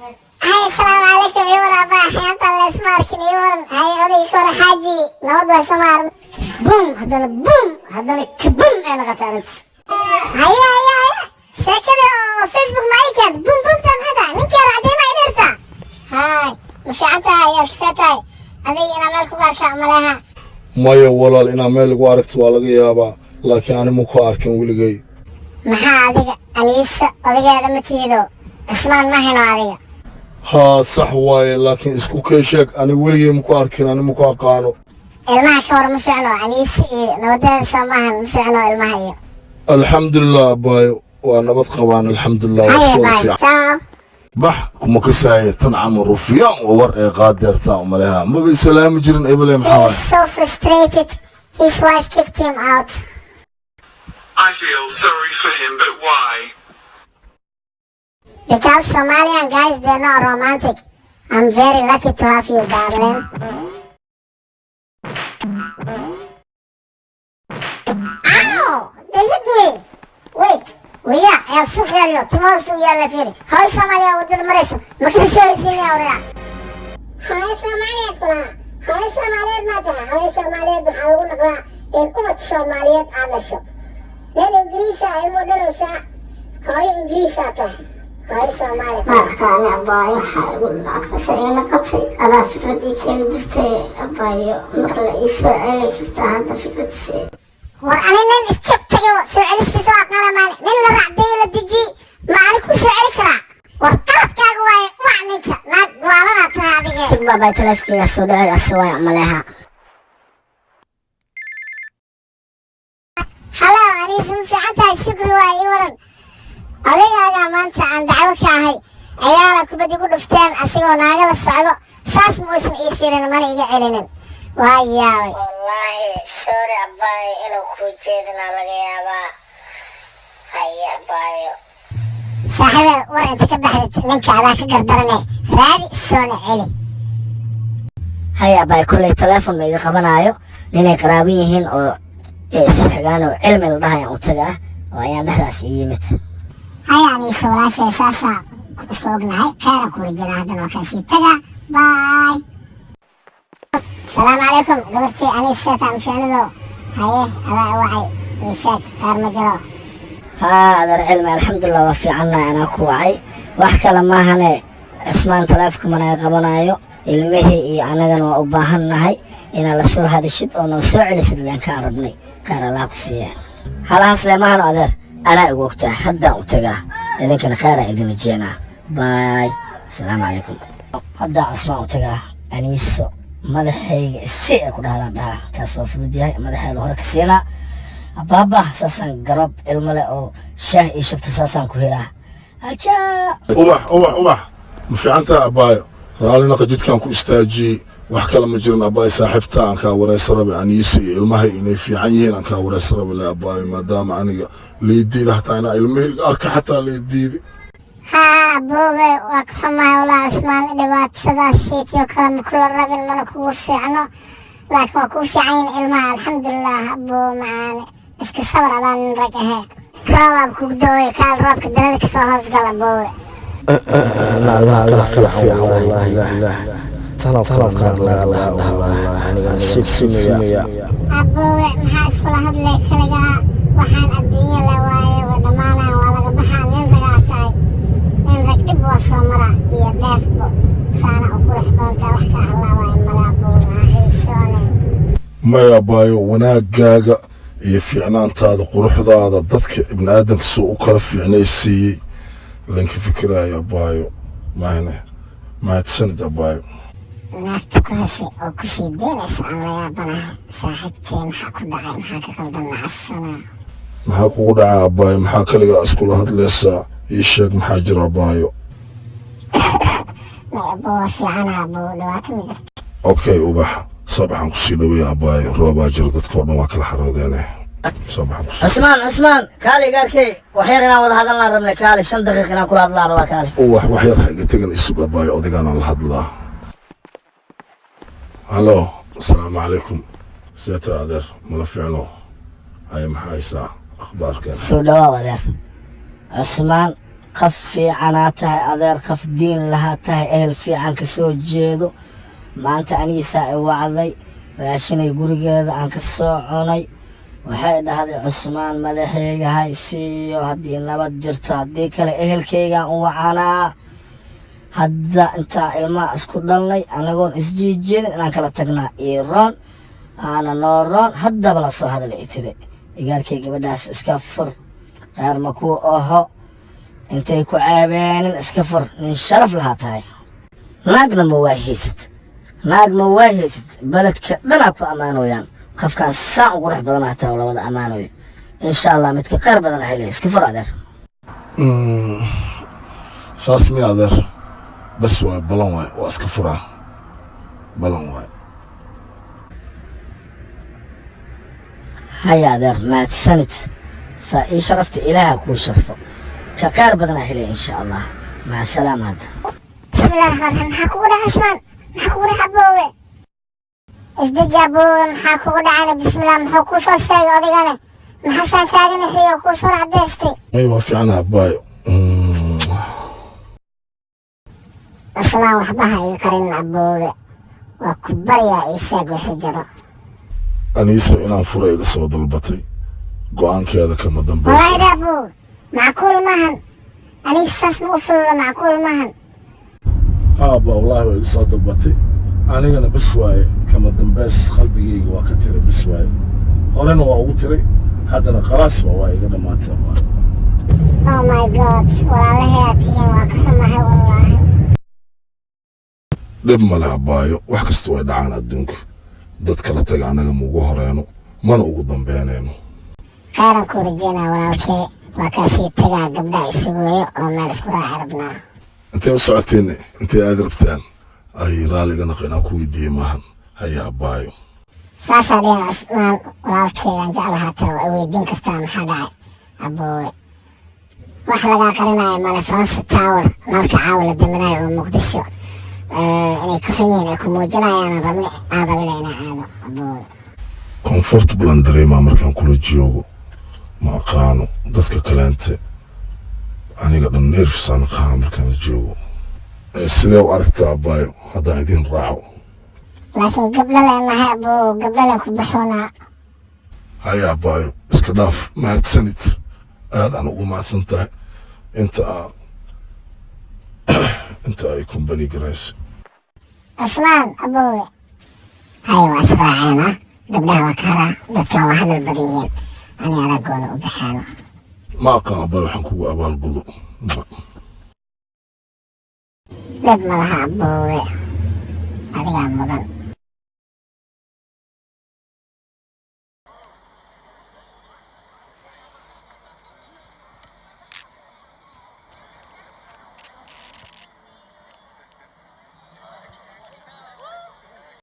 Hay, asalaamu calaykum. Ii war abaa, xayaanta leesma arkin. Ii waran. Hay, odayga ka hor xaaji, nabad waa samaar. Bum, haddana bum, haddana kabum ay noqotay arrinta. Haya haya haya, sheekada oo Facebook ma ii keent. Bum bumta maxay tahay? Ninkii hore cadeyma i dheerta. Hay, ma fiican tahay? Alkisaa tahay adiga inaa meel kugu arkaa maleha. Maya walaal, inaa meel lagu aragto waa laga yaabaa, laakiin ani ma ku arkin weligay. Maxaa adiga Aniisa odageeda ma tiido? Cusmaan ma heno adiga? Haa, sax waaye, laakiin isku kay sheeg, ani weligay ma ku arkin, ani ma ku aqaano. Ilmaha ka war, ma fiicno? Aniisa iyo nabadeeda soo maahan? Ma fiicno ilmaha iyo? Alxamdulilah abaayo, waa nabad qabaan, alxamdulilah, waa haye isku wada baay fiican. Ciao. Bax kuma kasaaye tan camal rufyaan oo war ee qaadeertaa umaleha maba islaami jirin ebele. He maxaa is waaye? so frustrated. His wife kicked him out. I feel sorry for him, but why? Because Somalian guys, they're not romantic. I'm very lucky to have you, darling. Ow! They hit me! Wait. Waya, ayaa suuq yaaliyo timaha suuq yaalla, fiiri. Hooyo Soomaaliya waddada marayso. Ma ka sheegaysiinaya wariya? Hooyo Soomaaliyeed kulaha. Hooyo Soomaaliyeed maa tahay? Hooyo Soomaaliyeed waxaa lagu noqdaa in ubad Soomaaliyeed aad dhasho. Nin Ingiriisa ilmo dhalowsaa. Hooyo Ingiriisaa tahay. Hooyo Soomaali. Markaani abaayo, waxaa igu dhacfasa iga noqotay. Adaa fikrad ii keeni jirtay abaayo, mar la ii soo celin kartaa hadda fikradsi? War ani nin iska tagay soo celistiisa waa aqaana maane. Nin la racday la deji ma ani ku soo celi karaa? War qaladkaaga waaye, wac ninka naag waalanaa tahay adiga. Sug baabay, taleefkeyga soo dhacay, asi waay maleha. Halo Aniisa, ma fiican tahay? Shukri waay, ii waran. Odagaagaa maanta aan dacwo ka ahay, ciyaala kubad igu dhufteen asigoo naaga la socdo, saas ma uusan ii fiirin mana iga celinin, waa yaabay wallaahi. Sorry abaayo, inuu kuu jeedinaa laga yaabaa. Haye abaayo. Saaxiibe, war inta ka baxdid ninka adaa ka gardarane, raadi soona celi. Haya abaay, kolley teleefon ma iga qabanaayo, ninay qaraabo yihiin oo isxigaan oo Cilmi la dhahayaan u tagaa oo ayaan dhexdaas ii yimid. Haya Aniisa walaashay, saasaa isku ognahay, kheyran kula jira. Haddana waa kaasii tagaa, baay. Asalaamu calaykum gabartii Aniisa, taa mfiicnido. Haye, adaa wacay, ii sheeg, kheyr ma jiro? Haa adeer Cilmi, alxamdulilah waa fiicannahay. Anaa ku wacay, wax kale maahane, Cusmaan taleefonka managa qabanaayo, ilmihii iyo annagana waa u baahan nahay inaad la soo hadashid oo noo soo celisid leen kaa rabnay. Kheyr Allah ku siiya. Halahaas leemahano adeer, anaa igu ogtaa, haddaan u tagaa, idinkana kheyraa idin rajeenaa. Baay, asalaamu calaykum. Haddaa Cusmaan u tagaa. Aniiso madaxayga si ay ku dhahdaan dhaha, kaas waa fudud yahay, madaxeeda hore ka siinaa abaaba, saasaan garab ilmo leh oo shaah ii shubta saasaan ku helaa. Ajaa. Ubax, ubax, ubax, ma fiicantaha abaayo? Raalinaqa jidkaan ku istaajiyey, wax kale ma jirin abaayo, saaxiibta aan kaa wareysan rabay, Aniisa iyo ilmahay inay fiican yihiin aan kaa wareysan rabay le abaayo, maadaama aniga liidiida hataa inaa ilmahayga arka xataa liidiidi. Haa aboobe, waa ka xumahay walaa Cusmaan, dhibaatadaas siitiyo kale ma kula rabin, mana kugu fiicno, laakiin waa kuu fiican yihin ilmaha, alxamdulilah. Aboo macaane, iska sabar, adaa nin rag ahe. Roobaab kugu dooy, kaal roobka dalada kasoo hoos gal aboowe. Naagaha kala fiican wallaahi, tanoo kale naag laga dhaha wallaahi, aniga sigsimaya. Aboowe, maxaa iskula hadlay kaligaa? Waxaan adduunya la waaye, way dhammaanayaan, waa laga baxaa. Nin ragaa tahay, nin rag dhib waa soo maraa iyo dheefbo, saana u qurux badantaa, wax kaa halaabaya male aboowe, ha xiishoonin. Maya abaayo, wanaagaaga iyo fiicnaantaada, quruxdaada, dadka ibni aadamka soo u kala fiicnaysiiyey lanka fikiraayo abaayo, mahne. Mahadsanid abaayo. Naagta ku heshay oo kusii deynaysa aan la yaabanahay. Saaxiibtee, maxaa ku dhacay? Maxaa ka qaldan? Nacassanaa. Maxaa kugu dhacay abaayo? Maxaa kaligaa iskula hadlaysaa? Ii sheeg, maxaa jira abaayo? May aboo, waa fiicana aboo, dhibaato ma jirto. Okay ubax, soo baxaan kusii dhaweeya abaayo, roobaa jiro, dadka oo dhan waa kala xaroodeene, soo baxaan kusii. Cusmaan, Cusmaan, kaali gaarkey, wax yar inaan wada hadalnaan rabnay, kaali, 5 daqiiq inaan kula hadlaan rabaa, kaali. Ubax, wax yar ha iga tegan, isug abaayo, odaygaanaan la hadlaa. Halo, asalaamu calaykum, seeta adeer? Mala fiicno? Haya, maxaa haysaa akhbaarkeen? Soo dhawaaw adeer Cusmaan. Qof fiicanaa tahay adeer, qof diin lahaa tahay, ehel fiican ka soo jeedo. Maanta aniisaa i wacday, raashinay gurigeeda aan ka soo cunay. Waxay dhahday Cusmaan madaxeyga haysiiyo haddii nabad jirto, haddii kale ehelkaygaan u wacanaa. Hadda intaa ilmaha isku dhalnay anagoon isjiijeedin inaan kala tagnaa ii roon, aana noo roon. Haddaba la soo hadalay i tiri, igaarkay gabadhaas iska fur, qaar ma kuu oho, intay ku ceebeenin iska fur, nin sharaf lahaa tahay. Naagna ma waa haysid, naag ma waa haysid, beledka dhanaa ku ammaanoyaan. Qofkaan saan u qurux badan hataa oo labada ammaanoyo. Insha Allah midka qaar badan ahay leh, iska fur adeer. Saas miya adeer? Bas waay, balan waay, waa iska furaa, balan waay. Haya adeer, mahadsanid, saa ii sharafta Ilaaha kuu sharfo, ka qaar badan aa helaya insha Allah. Maca salaama hadda. Bismillahi raxmaan raxiim. Maxaa kugu dhacay Cusmaan? Maxaa kugu dhacay aboowe? Isdeji aboowe, maxaa kugu dhacayna? Bismillah, muxuu kuu soo sheegay odaygane? Maxasaan kaaga naxiyo kuu soo cadaystay? May, waa fiicana abaayo. Cusmaan, waxba ha iga qarinin aboowe, waa ku baryaa, ii sheeg wixii jiro. Aniiso inaan fura iga soo dalbatay, go-aankeeda kama Wallaahi dambaysa. Da aboowe, macquul maahan, aniga saas ma u fududa, macquul maahan. Haaba wallaahi waa iga soo dalbatay, anigana bes waaye, kama dambays qalbigayga waa ka tiray, bes waaye. Horena waa ugu tiray, haddana khalaas waa iga dhammaatay abaayo. Oh my God, walaalahay tihiin, waa ka xumahay wallaahi. Dhib male abaayo, wax kasta way dhacaan adduunka. Dad kala taga annaga ma ugu horeeno mana ugu dambeynayno. Khayran kuu rajeynaa walaalkee, waa kaasii tagaa, gabdhaha isugeeyo oo meel isku raaci rabnaa. Intay u socoteen? Intay aad rabtaan? Ay, raalliga naq inaan ku weydiiyey maahan. Haya abaayo. Saasaa dhihin Cusmaan, walaalkeedaan jeclahaa tara, waa weydiin kartaa. Maxaa dhacay aboowe? Wax lagaa qarinayo male. France Tower nalka caawa la daminayo oo Muqdisho inay ka xun yihiin ay ku muujinayaan rabni aan rabina inaan aado aboowe. Comfortable aan dareemaa markaan kula joogo, ma aqaano dadka kaleente, aniga dhan nerves aan qahaa markaan la joogo. Sidee u aragtaa abaayo haddaan idin raaco? Laakiin gabdho leenahay aboowe, gabdho leen ku baxoonaa. Haya abaayo, iska dhaaf. Mahadsanid, aad aan ugu mahadsan tahay inta ay company garayso. Cusmaan aboowe, haya waa israaceena, gabdhaha waa ka haraa, dadkan waa hadal badan yihiin, ani adaa goona u baxaano. Ma aqaan abaayo waxaan kugu abaalgudo. Dhib ma laha aboowe, adigaa mudan.